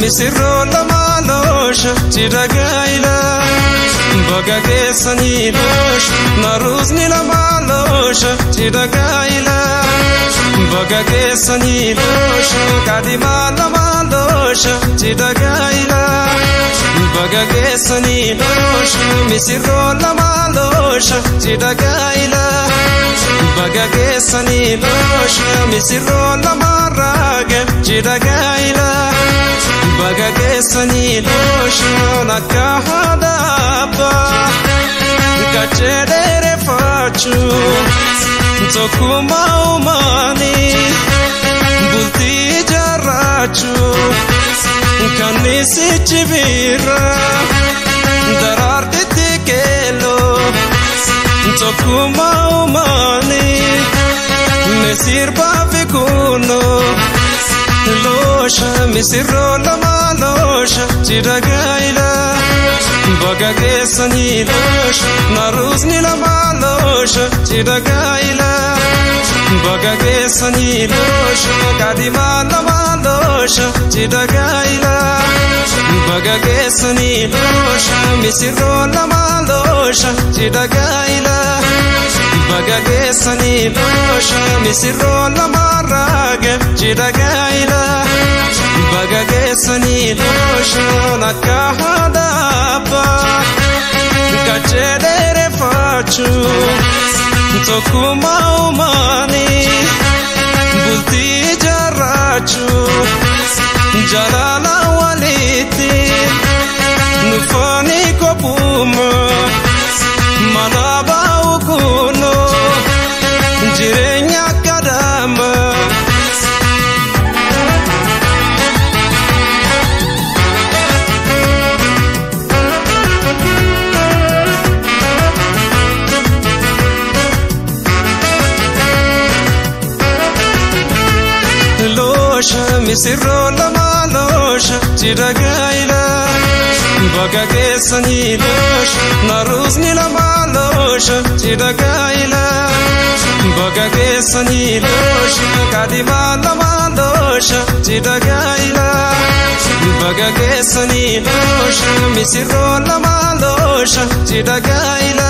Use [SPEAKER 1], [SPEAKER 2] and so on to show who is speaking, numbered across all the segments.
[SPEAKER 1] misirroo lamaa loosha cidha gaa'ila baga geessanii loosha naruusni lamaa loosha cidha gaa'ila baga geessanii loosha kaadhimaa lamaa loosha cidha gaa'ila baga geessanii loosha misirroo lamaa loosha cidha gaa'ila baga geessanii loosha misirroo lamaa raaga cidha gaa'ila baga geessanii loosha akka haadha abbaa qajeeleereffachuu tokkummaa uumaanii bultii ijaarrachuu kannisichi birra daraartitti keelloo tokkummaa uumaanii misirbaa fi kunnoo loosha misirroo lamaa loosha cidha gaa'ila baga geessanii loosha naruusni lamaa loosha cidha gaa'ila baga geessanii loosha kaadhimaa lamaa loosha cidha gaa'ila baga geessanii loosha misirroo lamaa loosha cidha gaa'ila baga geessanii loosha misirroo lamaa raaga cidha gaa'ila baga geessanii loosha akka haadha abbaa qajeeleereffachuu tokkummaa uumaanii bultii ijaarrachuu jaalala walitti nufaanii kophumaa mana baa'u kunoo jireenya kadhama. Loosha misirroo lamaa loosha cidha gaa'ila baga geessanii loosha naruusni lamaa loosha cidha gaa'ila baga geessanii loosha kaadhimaa lamaa loosha cidha gaa'ila baga geessanii loosha misirroo lamaa loosha cidha gaa'ila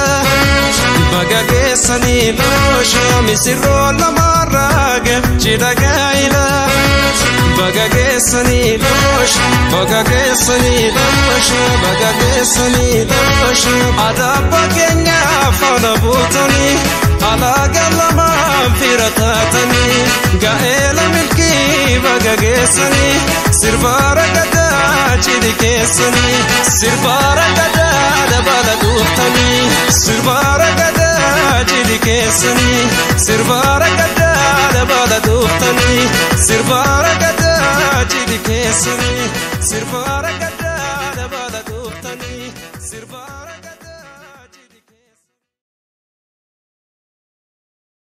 [SPEAKER 1] baga geessanii loosha misirroo lamaa raaga cidha gaa'ila baga geessanii loosha baga geessanii loosha baga geessanii loosha adaabba keenya faana buutanii alaagaa lamaan fira taatanii gaa'ela milkii baga geessanii sirba ragadaa cidhi keessanii sirba ragadaa dabala dhuftanii sirba ragadaa cidhi keessanii sirba ragadaa dabala dhuftanii sirba ragadaa cidhi keessanii sirba ragadaa.